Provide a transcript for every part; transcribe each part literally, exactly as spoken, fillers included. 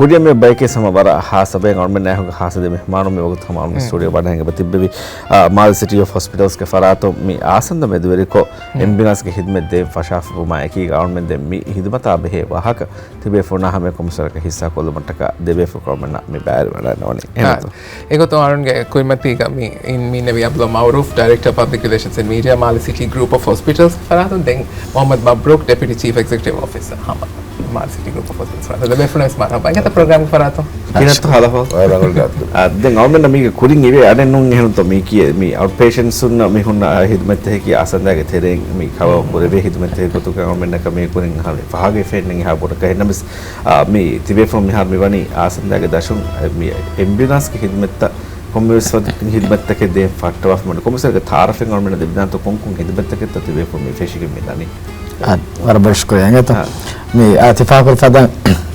ކުރިއަށް މި ބަޔަކީ ހަމަ ވަރަށް ހާއްސަ ބައެއް އަޅުމެންނާ އެކުގަ ހާއްސަ ދެ މެހްމާނުން މި ވަގުތު ހަމަ އަޅުމެން ސްޓޫޑިއޯ ވަޑައިގެން ތިއްބެވި، މާލެ ސިޓީ އޮފް ހޮސްޕިޓަލްސްގެ ފަރާތުން މި އާސަންދަ މެދުވެރިކޮށް، އެމްބިއުލާންސްގެ ހިދުމަތް ދޭން ފަށާފަވުމާ އެކީގަ އަޅުމެން ދެން މި ހިދުމަތާ ބެހޭ ވާހަކަ ތިބޭފުޅުންނާ ހަމައެކަނި ކޮމިސަރަކަށް ހިއްސާ ކޮށްލުމަށްޓަކާ ދެބޭފުޅުން އަޅުމެންނާ މި ބައިވެރިވަޑައިގަންނަވަނީ. އެގޮތުން އަޅުންގެ ކުރިމަތީގަ މި އިން މީނެވި އަބްދުﷲ މައުރޫފް، ޑައިރެކްޓަރ ޕަބްލިކް ރިލޭޝަންސް އެންޑް މީޑިއާ، މާލެ ސިޓީ ގްރޫޕް އޮފް ހޮސްޕިޓަލްސް ފަރާތުން، ދެން މުހައްމަދު މަބްރޫކް، ޑެޕިއުޓީ ޗީފް އެގްޒެކެޓިވް އޮފިސަރ ހަމަ މާލެ ސިޓީ ގްރޫޕް އޮފް ހޮސްޕިޓަލްސް ފަރާތުން. ދެބޭފުޅުން ވެސް މަރުޙަބާ. އެނގޭތަ ޕްރޮގްރާމްގެ ފަރާތުން؟ ކިހިނެއްތޯ ހާލު އަހްވާލު؟ ވަރަށް ރަނގަޅު ޖަވާބު. އާ، ދެން އަޅުމެންނަށް މީގެ ކުރިން އިވޭ އަނެއް ނޫން އެހެންތޯ މީކީ މި އައުޓް ޕޭޝަންޓްސުންނަށް މި ހުންނަ އާ ހިދުމަތްތަކަކީ އާސަންދާގެ ތެރެއިން މި ކަވަރ ކުރެވޭ ހިދުމަތްތަކެއް ގޮތުގަ އަޅުމެންނަކަށް މީގެ ކުރިން އަހަރު ފަހާގައި ފެންނަން އެހާ ބޮޑަކަށް. އެހެންނަމަވެސް، އާ، މި ތިބޭފުޅުން މިހާރު މި ވަނީ އާސަންދާގެ ދަށުން މި އެމްބިއުލާންސްގެ ހިދުމަތްތައް ކޮންމެވެސް ވަގުތު ހިދުމަތްތަކެއް ދޭން ފައްޓަވާފަ މަޑު ކޮމިސަރގެ ތައާރަފެއް އަޅުމެންނަށް ދެއްވިދާންތޯ ކޮންކޮން ހިދުމަތްތަކެއްތޯ ތިބޭފުޅުން މި ފެށިގެން މި ދަނީ؟ އާ، ވަރަށް ބޮޑަށް ޝުކުރިއްޔާ އިނގޭތޯ. އާ. މި، އާ، ތި ފާހަގަކުރި ފަދަ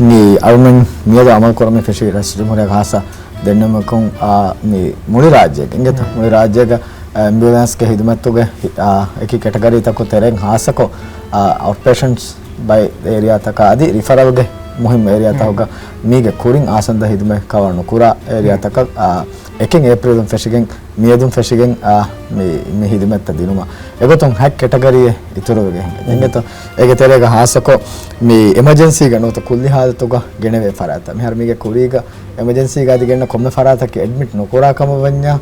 މި އަޅުމެން މިއަދު އަމަލު ކުރަމުން ފެށި ރައީސުލްޖުމްހޫރިއްޔާގެ ހާއްސަ ދެންނެވުމަކުން، އާ، މި މުޅި ރާއްޖޭގެ އިނގޭތޯ، މުޅި ރާއްޖޭގެ، އާ، އެމްބިއުލާންސްގެ ހިދުމަތުގެ ހި-، އާ، އެކި ކެޓަގަރީތަކުގެ ތެރެއިން ހާއްސަކޮށް، އާ، އައުޓް ޕޭޝަންޓްސް ބައި އޭރިއާތަކާ އަދި ރިފަރަލްގެ މުހިއްމު އޭރިއާތަކުގަ މީގެ ކުރިން އާސަންދަ ހިދުމަތް ކަވަރ ނުކުރާ އޭރިއާތަކަށް، އާ، އެކެއް އޭޕްރީލުން ފެށިގެން މިއަދުން ފެށިގެން، އާ، މި، މި ހިދުމަތްތައް ދިނުމަށް އެގޮތުން ހަތް ކެޓަގަރީއެއް އިތުރުވެގެން ހިނގައްޖެ. އިނގޭތޯ، އޭގެ ތެރޭގަ ހާއްސަކޮށް މި އެމަޖެންސީގަ ނުވަތަ ކުއްލި ހާލަތުގަ ގެނެވޭ ފަރާތްތައް. މިހާރު މީގެ ކުރީގަ އެމަޖެންސީގަ އަދި ގެންނަ ކޮންމެ ފަރާތަކަކީ އެޑްމިޓް ނުކުރާ ކަމަށް ވަންޏާ،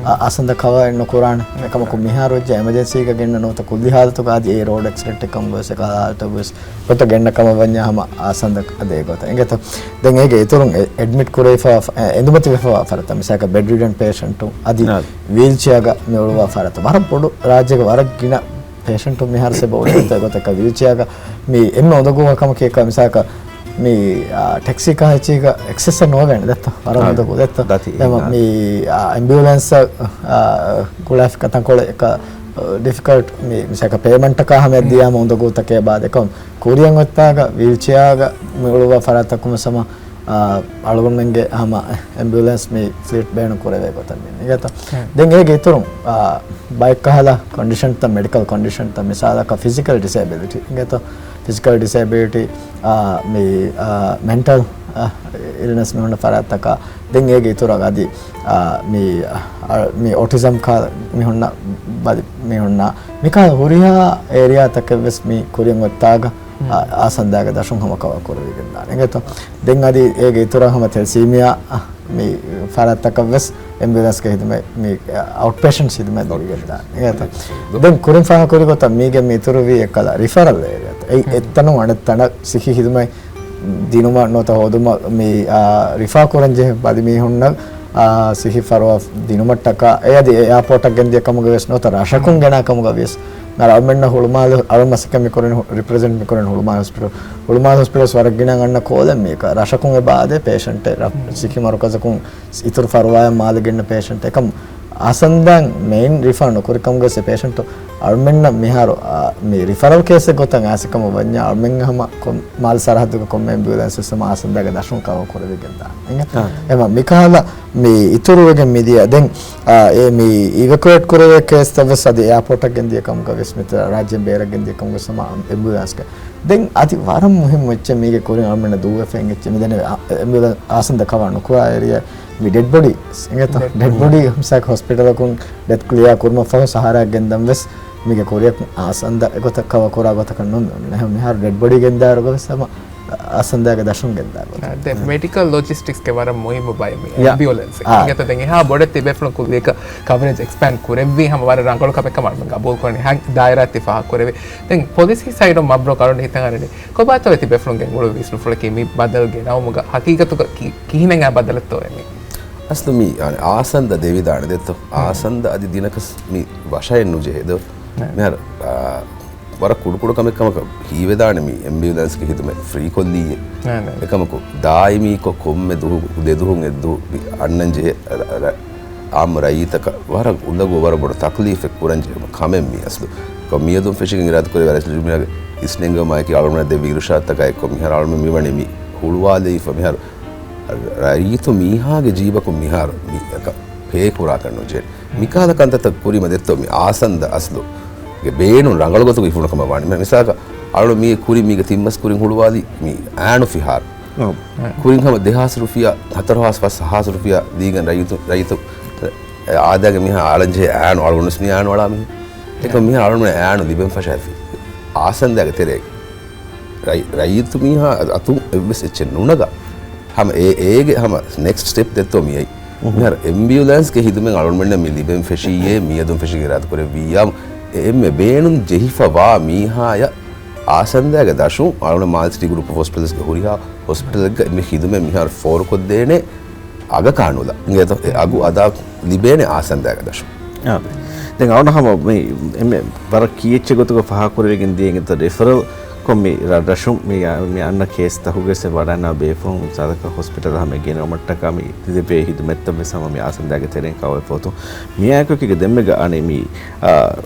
އަ، އާސަންދަ ކަވަރ ނުކުރާނެ. އެކަމަކު މިހާރު ވެއްޖެ އެމަޖެންސީގަ ގެންނަ ނުވަތަ ކުއްލި ހާލަތުގަ އަދި އެ ރޯޑް އެކްސިޑެންޓެއް ކަމުގަ ވެސް އެކަހަލަ ހާލަތަކު ވެސް ގޮތަށް ގެންނަ ކަމަށް ވަންޏާ ހަމަ އާސަންދަ އަދި އެގޮތަށް. އިނގޭތޯ، ދެން އޭގެ އިތުރުން އެ-، އެޑްމިޓް ކުރެވިފަ، އެ، އެނދުމަތިވެފަވާ ފަރާތްތައް މިސާލަކަށް ބެޑް ރިޑަން ޕޭޝަންޓު އަދި ވީލްޗެއާގަ މި އުޅުއްވާ ފަރާތްތައް. ވަރަށް ބޮޑު ރާއްޖޭގެ ވަރަށް ގިނަ ޕޭޝަންޓު މިހާރު ސެބަ އުޅެވޭތޯ ގޮތަކަށް ވީލްޗެއާގަ މި އެންމެ އުނދަގޫވާ ކަމަކީ އެކަ މިސާލަކަށް މި، އާ، ޓެކްސީ ކާ ހެއްޗީގަ އެކްސެސް ނޯވޭނެ ދެއްތޯ. ވަރަށް އާ، އުނދަގޫ ދެއްތޯ. ދަތި އެމަ އިން އާ. މި، އާ، އެމްބިއުލަންސް، އާ، ގުޅާފިކަ ތަންކޮޅެއް އެކަ، އާ، ޑިފިކަލްޓް މި، މިސާލަކަށް ޕޭމަންޓަކާ ހަމަ ދިޔާމަ އުނދަގޫތަކޭ ބާދެކޮށް ކުރިއަށް އޮތްތާގަ ވީލްޗެއާގަ މި އުޅުއްވާ ފަރާތްތަކުން ސަމަ، އާ، އަޅުގަނޑުމެންގެ ހަމަ އެމްބިއުލަންސް މި ފްލީޓް ބޭނުން ކުރެވޭ ގޮތަށް މި އިނގޭތޯ. ދެން އޭގެ އިތުރުން، އާ، ބައެއްކަހަލަ ކޮންޑިޝަންތައް، މެޑިކަލް ކޮންޑިޝަންތައް، މިސާލަކަށް ފިޒިކަލް ޑިސޭބިލިޓީ އިނގޭތޯ. ފިޒިކަލް ޑިސޭބިލިޓީ، އާ، މި، އާ، މެންޓަލް، އާ، އިލްނަސް މި ހުންނަ ފަރާތްތަކާ، ދެން އޭގެ އިތުރަށް އަދި، އާ، މި، އާ، މި އޮޓިޒަމް ކާ މި ހުންނަ ބަލި މި ހުންނަ މިކާ ހުރިހާ އޭރިއާތަކެއް ވެސް މި ކުރިއަށް އޮތްތާގަ، އާ، އާސަންދާގެ ދަށުން ހަމަ ކަވަރ ކުރެވިގެން ދާނެ. އިނގޭތޯ؟ ދެން އަދި އޭގެ އިތުރަށް ހަމަ ތެލްސީމިއާ، މި ފަރާތްތަކަށް ވެސް އެމްބިއުލަންސްގެ ހިދުމަތް މި އައުޓް ޕޭޝަންޓްސް ހިދުމަތް ދެވިގެން ދާނެ. އިނގޭތޯ؟ ދެން ކުރިން ފާހަގަކުރި ގޮތަށް މީގެ މި އިތުރުވީ އެއްކަލަ ރިފަރަލް އޭރިއާތައް. އެއީ އެއްތަނުން އަނެއް ތަނަށް ސިކި ހިދުމަތް ދިނުމަށް ނުވަތަ ހޯދުމަށް މި، އާ، ރިފާ ކުރަން ޖެހޭ ބަލި މީހުންނަށް، އާ، ސިކި ފަރުވާ ދިނުމަށްޓަކާ އެ އަދި އެއާޕޯޓަށް ގެންދިޔަ ކަމުގަ ވިޔަސް ނުވަތަ ރަށަކުން ގެނާ ކަމުގަ ވިޔަސް މިހާރު އަޅުމެންނަށް ހުޅުމާލު، އަޅުން މަސައްކަތް މި ކުރަނީ ރިޕްރެޒެންޓް މި ކުރަނީ ހުޅުމާލު ހޮސްޕިޓަލް. ހުޅުމާލު ހޮސްޕިޓަލްސް ވަރަށް ގިނަ އަންނަ ކޯލެއް މީކަ ރަށަކުން އެބަ އާދޭ ޕޭޝަންޓެއް ރަށް ސިކި މަރުކަޒަކުން އިތުރު ފަރުވާއެއް މާލެ ގެންނަ ޕޭޝަންޓް އެކަމް އާސަންދާން މެއިން ރިފާ ނުކުރި ކަމުގަ ވެސް ޕޭޝަންޓު އަޅުމެންނަށް މިހާރު، އާ، މި ރިފަރަލް ކޭސްއެއް ގޮތަށް އާސި ކަމަށް ވަންޏާ އަޅުމެން ހަމަ ކޮން މާލެ ސަރަހައްދުގެ ކޮންމެ އެމްބިއުލަންސް ވެސް ހަމަ އާސަންދާގެ ދަށުން ކަވަރ ކުރެވިގެން ދާނެ. އާ. އެމަ މިކަހަލަ މި އިތުރުވެގެން މިދިޔަ ދެން، އާ، އެ މި އިވެކުއޭޓް ކުރެވޭ ކޭސްތައް ވެސް އަދި އެއާޕޯޓަށް ގެންދިޔަ ކަމުގަ ވެސް މިތަ ރާއްޖޭން ބޭރަށް ގެންދިޔަ ކަމުގަ ވެސް ހަމަ އެމްބިއުލަންސްގެ ދެން އަދި ވަރަށް މުހިއްމު އެއްޗެއް މީގެ ކުރިން އަޅުމެންނަށް ދޫވެފަ އެއްޗެއް މިދެންނެވި އާ، އެމްބިއުލަންސް އާސަންދަ ކަވާ ނުކުރާ އޭރިއާ މި ޑެޑް ބޮޑީ އިނގޭތޯ؟ ޑެޑް ޑެޑް ބޮޑީ. ބޮޑީ މިސާލަކަށް ހޮސްޕިޓަލަކުން ޑެތް ކްލިއާ ކުރުމަށް ފަހު ސަހާރާއަށް ގެންދަން ވެސް މީގެ ކުރިއަކުން އާސަންދަ އެގޮތަށް ކަވަ ކުރާ ގޮތަކަށް ނޫން މި އޮންނަނީ. މިހާރު ޑެޑް ބޮޑީ ގެންދާއިރުގަ ވެސް ހަމަ އާސަންދާގެ ދަށުން ގެންދާ ގޮތަށް. ދެ މެޑިކަލް ލޮޖިސްޓިކްސްގެ ވަރަށް މުހިއްމު ބައެއް މި ޔާ. އެމްބިއުލަންސް. އާ. އިނގޭތޯ ދެން އެހާ ބޮޑެތި ބޭފުޅުން ކުއްލިއަކަށް ކަވަރޭޖް އެކްސްޕޭންޑް ކުރެއްވީ ހަމަ ވަރަށް ރަނގަޅު ކަމެއް ކަމަށް ގަބޫލު ކުރަނީ. ހަ، ދާއިރާ ތި ފާހަގަ ކުރެވި. ދެން ޕޮލިސީ ސައިޑުން މަބްރޫކް އަޅުން ހިތަށް އަރަނީ ކޮބާތޯ ތި ބޭފުޅުންގެ އުޅުން ވިސްނުފުޅަކީ މި ބަދަލު ގެނައުމުގަ ހަގީގަތުގަ ކި-، ކިހިނެއް އާ ބަދަލެއްތޯ އެމީ؟ އަސްލު މި، އާނ، އާސަންދަ ދެވިދާނެ ދެއްތޯ؟ އާސަންދަ އަދި ދިނަކަސް މި ވަށައެއް ނުޖެހޭ ދޯ؟ މިހާރު، އާ، ވަރަށް ކުޑަކުޑަ ކަމެއް ކަމަކަށް ހީވެދާނެ މި އެމްބިއުލަންސްގެ ހިދުމަތް ފްރީ ކޮށްލީއޭ. އެކަމަކު ދާއިމީކޮށް ކޮންމެ ދުވަހަކު ދެ ދުވަހުން އެއް ދުވަހު މި އަންނަން ޖެހޭ، އަ، އަ، އަ، އާއްމު ރައްޔިތަކަށް ވަރަށް އުނދަގޫ ވަރަށް ބޮޑު ތަކްލީފެއް ކުރަން ޖެހުމަށް ކަމެއް މި އަސްލު. ކޮ މިއަދުން ފެށިގެން އިރާދަކުރެވޭ ރައީސުލްޖުމްހޫރިއްޔާގެ އިސްނެންގެވުމާއެކީ އަޅުގަނޑަށް ދެއްވި އިރުޝާދުތަކާއެކު މިހާރު އަޅުގަނޑު މިވަނީ މި ހުޅުވާލެވިފަ މިހާރު ރައްޔިތު މީހާގެ ޖީބަކުން މިހާރު މި އަކަ ޕޭ ކުރާކަށް ނުޖެހޭ. މިކަހަލަ ކަންތައްތައް ކުރީމަ ދެއްތޯ މި އާސަންދަ އަސްލުގެ ބޭނުން ރަނގަޅު ގޮތުގަ ހިފުނު ކަމަށް ވާނީ. މި-، މިސާލަކަށް އަޅު މީ ކުރި މީގެ ތިން މަސް ކުރިން ހުޅުވާލި މި އާނު ފިހާރު. ކުރިން ހަމަ ދެހާސް ރުފިޔާ، ހަތަރު ހާސް ފަސް ހާސް ރުފިޔާ ދީގެން ރައްޔިތު، ރައްޔިތު އާދައިގެ މީހާ އަޅަންޖެހޭ އައިނު އަޅުގަނޑު ވެސް މި އައިނު އަޅާ މީހެއް. އެކަމް މީހާ އަޅުގަނޑު އައިނު ލިބެން ފަށާފި. އާސަންދާގެ ތެރޭގެ ރައް-، ރައްޔިތު މީހާ އަތުން އެއްވެސް އެއްޗެއް ނުނަގާ. ހަމަ އޭ، އޭގެ ހަމަ ނެކްސްޓް ސްޓެޕް ދެއްތޯ މިއައީ. މިހާރު އެމްބިއުލެންސްގެ ހިދުމަތް އަޅުގަނޑުމެންނަށް މި ލިބެން ފެށިއްޔޭ، މިއަދުން ފެށިގެން އިރާދަކުރެއްވިއްޔާ، އެ-، އެންމެ ބޭނުން ޖެހިފަ ވާ މީހާޔަށް އާސަންދާގެ ދަށުން އަޅުގަނޑު މާލެ ސިޓީ ގްރޫޕް އޮފް ހޮސްޕިޓަލްސްގެ ހުރިހާ ހޮސްޕިޓަލެއްގަ މި ހިދުމަތް މިހާރު ފޯރުކޮށްދޭނެ އަގަކާ ނުލާ. އިނގޭތޯ؟ އެ އަގު އަދާ ލިބޭނެ އާސަންދާގެ ދަށުން. އާ. ދެން އަޅުގަނޑު ހަމަ މި އެންމެ ވަރަށް ކީއްޗެއް ގޮތުގަ ފާހަގަކުރެވިގެން ދިޔައީ އިނގޭތޯ ރެފަރަލް ކޮށް މި ރަށް ރަށުން މި، މި އަންނަ ކޭސްތަކުގެ ވެސް ވަޑައިގަންނަވާ ބޭފުޅުން ސާދަކަށް ހޮސްޕިޓަލަށް ހަމަ ގެނައުމަށްޓަކާ މި ލިބޭ ހިދުމަތްތައް ވެސް ހަމަ މި އާސަންދާގެ ތެރެއިން ކަވަރ ފޯތު. މިއާއެކު އެކީގަ ދެންމެގަ އަނެއް މި، އާ،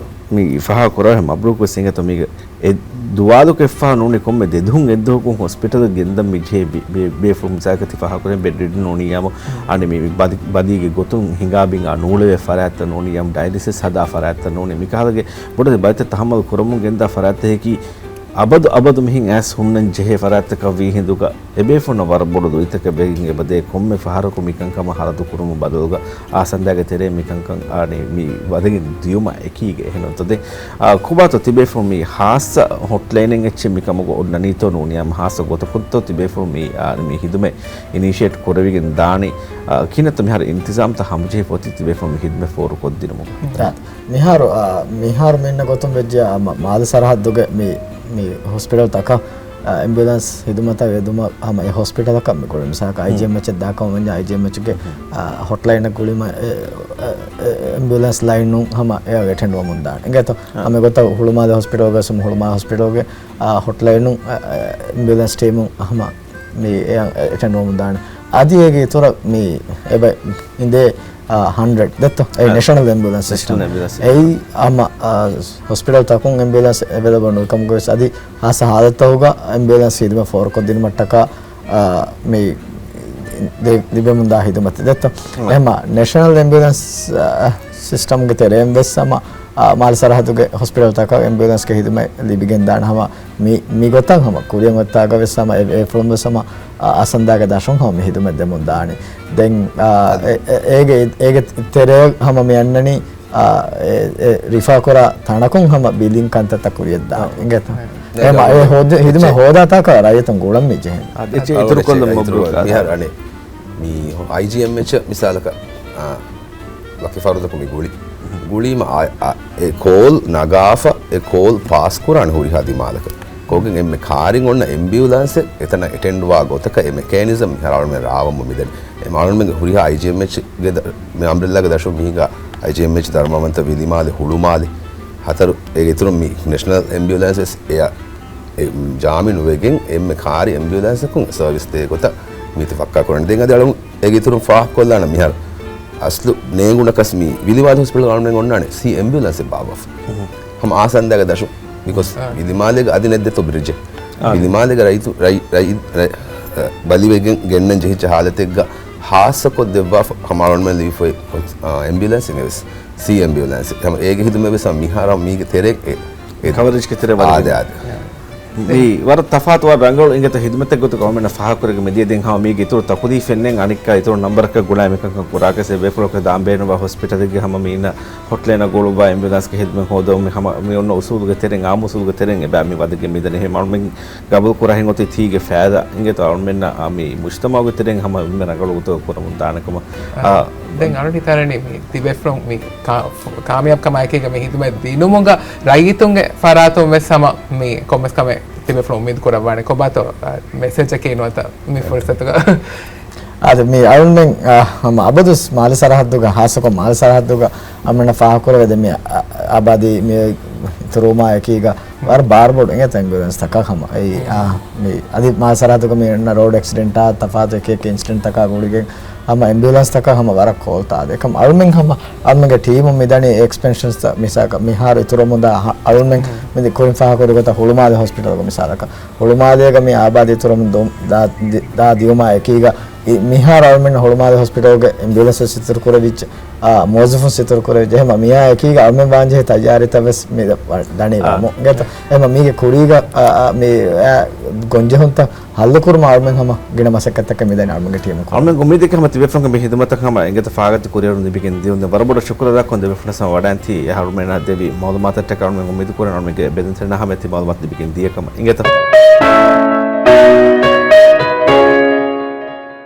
މި ފާހަގަކުރާ މަބްރޫކް ވެސް އިނގޭތޯ މީގަ އެ ދުވާލުކޮށްފަ ނޫނީ ކޮންމެ ދެދުހުން އެއްދުވަހަކުން ހޮސްޕިޓަލަށް ގެންދަން މި ޖެހޭ ބޭ-، ބޭ-، ބޭފުޅުން މިސާލަކަށް ތި ފާހަގަކުރޭ ބެޑް ރިޑްން ނޫނީ ޔާމު އަނެއް މި، މި ބަދި-، ބަދީގެ ގޮތުން ހިނގާ ބިނގާ ނޫޅެވޭ ފަރާތްތައް ނޫނީ ޔާމު ޑަޔަލިސިސް ހަދާ ފަރާތްތައް ނޫނީ މިކަހަލަ ބޮޑެތި ބަދިތައް ތަހައްމަލު ކުރަމުން ގެންދާ ފަރާތްތަކަކީ އަބަދު އަބަދު މިހެން އައިސް ހުންނަން ޖެހޭ ފަރާތްތަކަށް ވީ ހިނދުގަ އެބޭފުޅުންނަށް ވަރަށް ބޮޑު ލުއިތަކެއް ވެގެން އެބަދޭ. ކޮންމެ ފަހަރަކު މިކަންކަމަށް ހަރަދު ކުރުމުގެ ބަދަލުގަ އާސަންދާގެ ތެރޭ މިކަންކަން އާނީ މި ވަދެގެން ދިޔުމަށް އެކީގަ އެހެންތޯ. ދެން އާ، ކޮބާތޯ ތިބޭފުޅުން މި ހާއްސަ ހޮޓްލައިނެއް އެއްޗެއް މިކަމުގަ އޮންނަނީތޯ ނޫނީ ހާއްސަ ގޮތަކުންތޯ ތިބޭފުޅުން މި، އާ، މި ހިދުމަތް އިނީޝިއޭޓް ކުރެވިގެން ދާނީ، އާ، ކިހިނެއްތޯ މިހާރު އިންތިޒާމްތައް ހަމަޖެހިފަ އޮތީ ތިބޭފުޅުން މި ހިދުމަތް ފޯރުކޮށްދިނުމުގަ؟ މިހާރު، އާ، މިހާރު މި އިންނަ ގޮތުން ވެއްޖެ، އާ، މާ-، މާލެ ސަރަހައްދުގެ މި، މި ހޮސްޕިޓަލްތަކަށް، އާ، އެމްބިއުލެންސް ހިދުމަތަށް އެދުމަށް ހަމަ އެ ހޮސްޕިޓަލަކަށް މި ގުޅި. މިސާލަކަށް އައިޖީއެމްއެޗް ދާކަމަށް ވަންޏާ އައިޖީއެމްއެޗްގެ، އާ، ހޮޓްލައިނަށް ގުޅީމަ އެ، އެ، އެ، އެމްބިއުލެންސް ލައިނުން ހަމަ އެ އެޓެންޑް ވަމުން ދާނެ. އިނގޭތޯ؟ އާ. ހަމަ ގޮތަށް ހުޅުމާލެ ހޮސްޕިޓަލްގަ ވެސް ހުޅުމާލެ ހޮސްޕިޓަލްގެ، އާ، ހޮޓްލައިނުން، އެ، އެ، އެމްބިއުލެންސް ޓީމުން ހަމަ މި އެ އެޓެންޑް ވަމުން ދާނެ. އަދި އޭގެ އިތުރަށް މި އެބަ އިނދޭ، އާ، ހަންޑްރެޑް ދެއްތޯ؟ އެ އާ. ނޭޝަނަލް އެމްބިއުލެންސް ނޭޝަނަލް ސިސްޓަމް. އެމްބިއުލެންސް. އެއީ ހަމަ، އާ، ހޮސްޕިޓަލް ތަކުން އެމްބިއުލެންސް އެވެލެބަލް ނުވި ކަމުގަ ވެސް އަދި ހާއްސަ ހާލަތްތަކުގަ އެމްބިއުލެންސް ހިދުމަތް ފޯރުކޮށްދިނުމަށްޓަކާ، އާ، މި ދެ-، ލިބެމުންދާ ހިދުމަތެއް ދެއްތޯ؟ އާ. އެހެމަ ނޭޝަނަލް އެމްބިއުލެންސް، އާ، ސިސްޓަމްގެ ތެރެއިން ވެސް ހަމަ، އާ، މާލެ ސަރަހައްދުގެ ހޮސްޕިޓަލްތަކަށް އެމްބިއުލެންސްގެ ހިދުމަތް ލިބިގެންދާނެ ހަމަ މި، މި ގޮތަށް ހަމަ ކުރިއަށް އޮތްތާގަ ވެސް ހަމަ އެ، އެ ފުޅުން ވެސް ހަމަ، އާ، އާސަންދާގެ ދަށުން ހަމަ މި ހިދުމަތް ދެމުން ދާނެ. ދެން، އާ، އެ، އެ، އޭގެ، އޭގެ ތެރޭ ހަމަ މި އަންނަނީ، އާ، އެ، އެ، ރިފާ ކުރާ ތަނަކުން ހަމަ ބިލިން ކަންތައްތައް ކުރިޔަށްދާނެ. އިނގޭތޯ؟ އެހެމަ އެ ހޯދި-، ހިދުމަތް ހޯދާ ތާކަށް ރައްޔިތުން ގުޅަން މި ޖެހެން. އަދި އެއްޗެއް އިތުރު ކޮށްލަން އިތުރު މަބްރޫކް. މިހާރު އަނެއް މި އައިޖީއެމްއެޗް މިސާލަކަށް، އާ، ވަކި ފަރުދަކު މި ގުޅި. ގުޅީމަ އާ، އާ، އެ ކޯލް ނަގާފަ، އެ ކޯލް ޕާސް ކުރާނެ ހުރިހާ ދިމާލަކަށް. ކޯގެން އެންމެ ކާރިން އޮންނަ އެމްބިއުލާންސެއް އެތަނަށް އެޓެންޑް ވާ ގޮތަކަށް އެ މެކޭނިޒަމް މިހާރު އަޅުމެން ރާވަމުން މިދަނީ. އެ އަޅުމެންގެ ހުރިހާ އައިޖީއެމްއެޗްގެ ދަ-، މި އަމްރެލާގެ ދަށުން މިހިނގާ އައިޖީއެމްއެޗް، ދަރުމަވަންތަ، ވިލިމާލެ، ހުޅުމާލެ، ހަތަރު އޭގެ އިތުރުން މި ނޭޝަނަލް އެމްބިއުލާންސް ވެސް އެއަށް އެ، ޖާމިން ނުވެގެން އެންމެ ކާރި އެމްބިއުލާންސަކުން ސަރވިސް ދޭ ގޮތަށް މީތި ފައްކާ ކުރަނީ. ދެން އަދި އަޅުން އޭގެ އިތުރުން ފާހަގަކޮށްލާނަން މިހާރު އަސްލު ނޭނގުނަކަސް މި ވިލިމާލެ ހޮސްޕިޓަލް އަޅުމެން އޮންނާނެ ސީ އެމްބިއުލާންސެއް ބާއްވާފަ. ހަމަ އާސަންދާގެ ދަށުން. ބިކޮސް އާ. ވިލިމާލޭގަ އަދި ނެއްދެތޯ ބްރިޖެއް. އާ. ވިލިމާލޭގަ ރައްޔިތު-، ރައް-، ރައް-، ރައް-، ބަލިވެގެން ގެންނަން ޖެހިއްޖެ ހާލަތެއްގަ ހާއްސަކޮށް ދެއްވާފަ ހަމަ އަޅުމެން ލިބިފައި އެމްބިއުލާންސެއް ވެސް. ސީ އެމްބިއުލާންސް. ހަމަ އޭގެ ހިދުމަތް ވެސް ހަމަ މިހާރު މީގެ ތެރޭ އެ، އެ ކަވަރޭޖްގެ ތެރޭ ވަރަށް އާދެ، އާދެ. މި ވަރަށް ތަފާތު ވަރަށް ރަނގަޅު އިނގޭތޯ ހިދުމަތެއް ގޮތުގަ އަޅުމެންނަށް ފާހަގަކުރެވިގެން މިދިޔަ. ދެން ހަމަ މީގެ އިތުރު ތަކުދީ ފެންނެން އަނެއްކާ އިތުރު ނަންބަރަކަށް ގުޅާ މިކަންކަން ކުރާކަށް އެ ބޭފުޅަކަށް ދާން ބޭނުންވާ ހޮސްޕިޓަލެއްގެ ހަމަ މީނަ ހޮޓްލައިނަށް ގުޅުއްވާ އެމްބިއުލާންސްގެ ހިދުމަތް ހޯދައުމުގެ ހަމަ މި އޮންނަ އުސޫލުގެ ތެރެއިން، އާއްމު އުސޫލުގެ ތެރެއިން އެބަ މި ވަދެގެން މިދަނީ. އެހެން އަޅުމެން ގަބޫލު ކުރާ ހިނގޮތީ ތީގެ ފައިދާ އިނގޭތޯ އަޅުމެންނަށް އާ މި މުޖްތަމަޢުގެ ތެރެއިން ހަމަ އެންމެ ރަނގަޅު ގޮތަކަށް ކުރަމުން ދާނެ ކަމަށް. އާ، އާ، ދެން އަޅުގަނޑު ހިތަށް އަރަނީ މި ތިބޭފުޅުން މި ކާ-، ފު-، ކާމިޔާބު ކަމާ އެކީގަ މި ހިދުމަތް ދިނުމުގަ ރައްޔިތުންގެ ފަރާތުން ވެސް ހަމަ މި ކޮންމެސް ކަމެއް ތިބޭފުޅުން އުއްމީދު ކުރައްވާނެ. ކޮބާތޯ، އާ، މެސެޖަކީ ނުވަތަ މި ފުރުސަތުގަ؟ އާދެ، މި އަޅުމެން، އާ، ހަމަ އަބަދުސް މާލެ ސަރަހައްދުގަ، ހާއްސަކޮށް މާލެ ސަރަހައްދުގަ އަޅުމެންނަށް ފާހަގަކުރެވޭ މި އަ-، އަ-، އަބާދީ މި އިތުރުވުމާ އެކީގަ ވަރަށް ބާރުބޮޑު އިނގޭތޯ އެމްބިއުލެންސް ތަކަށް ހަމަ. އެއީ، އާ، މި އަދި މާލެ ސަރަހައްދުގަ މި އޮންނަ ރޯޑް އެކްސިޑެންޓާ ތަފާތު އެކި އެކި އިންސިޑެންޓްތަކާ ގުޅިގެން ހަމަ އެމްބިއުލެންސް ތަކަށް ހަމަ ވަރަށް ކޯލް ތާދޭ. އެކަމް އަޅުމެން ހަމަ އަޅުމެންގެ ޓީމުން މިދަނީ އެކްސްޕެންޝަންސް ތައް މިސާލަކަށް މިހާރު އިތުރުވަމުންދާ ހަ-، އަޅުމެން މި ކުރިން ފާހަގަކުރި ގޮތަށް ހުޅުމާލެ ހޮސްޕިޓަލްގަ މިސާލަކަށް ހުޅުމާލޭގަ މި އާބާދީ އިތުރުވަމުން ދު-، ދާ، ދި-، ދާ ދިޔުމާ އެކީގަ އި-، މިހާރު އަޅުމެން ހުޅުމާލެ ހޮސްޕިޓަލްގެ އެމްބިއުލެންސް ވެސް އިތުރު ކުރެވިއްޖެ. އާ، މުވައްޒަފުން ސިތުރު ކުރެވިއްޖެ. އެހެމަ މިއާ އެކީގަ އަޅުމެން ވާންޖެހޭ ތައްޔާރީތައް ވެސް މި ދަ-، ދަނީ އާ. ވަމު. އިނގޭތޯ؟ އެހެމަ މީގެ ކުރީގަ، އާ، އާ، މި، އާ، ގޮންޖެހުންތައް ހައްލުކުރުމަށް އަޅުމެން ހަމަ ގިނަ މަސައްކަތްތަކެއް މިދަނީ އަޅުމެންގެ ޓީމު. އަޅުމެން އުއްމީދެއްގެ ހަމަ ތިބޭފުޅުންގެ މި ހިދުމަތަށް ހަމަ އިނގޭތޯ ފާގަތި ކުރިއެރުން ލިބިގެން ދިޔުން. ވަރަށް ބޮޑަށް ޝުކުރު އަދާކޮށް ދިވެފުޅުން ހަމަ ވަޑައިންތީ އަޅުމެންނަށް ދެއްވި މައުލޫމާތަށްޓަކާ. އަޅުމެން އުއްމީދު ކުރަން އަޅުމެންގެ ބެލެންސަރުންނަށް ހަމަ އެތި މައުލޫމާތު ލިބިގެން ދިޔަ ކަމަށް. އިނގޭތޯ.